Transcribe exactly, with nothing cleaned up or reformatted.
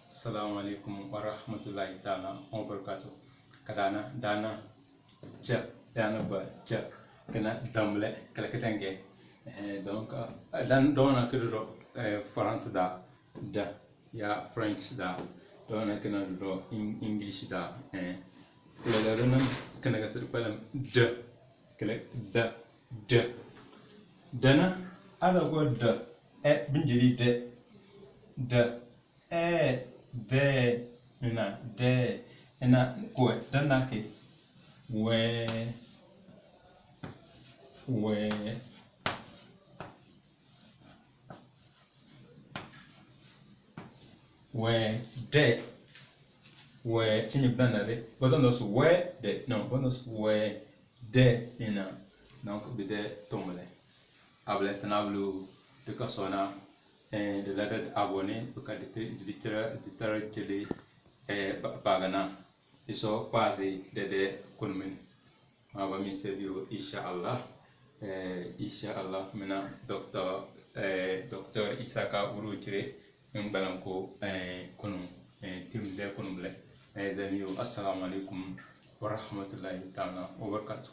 Assalamu alaikum wa rahmatullahi ta'ala wa barakatuh. Ka daana, daana, ja, daana gba, ja, kina damle, kala kitenge. Eh, donc, eh, dan dona kido do, eh, France da, da, ya French da, dona kina do Eng-, English da, eh. Lele dona kina ga sir palam da, kala da, da. Dana, ala go da, eh, binjiri da, da. Ee, dee, mina, dee, ina, kwe, danake, wee, wee, wee, dee, wee, chinyi bidana de, botondo su wee, de, no, botondo su wee, dee, ina, donc, bide, tomole. Abule, tana, abulu, duka sona, eh, de la date abonné, buka di te-, di tira, di tira jeli, eh, ba-, bagana. Iso kpazi dede kunmin. Ma ba mi se biyo, insha Allah. Eh, insha Allah, mina doctor, eh, doctor Isaka Wuru Jire, min balanko, eh, kunu, eh, tim de kunu bile. Eh, zamiyo, assalamu alaikum wa rahmatullahi ta'ala wa barakatuh.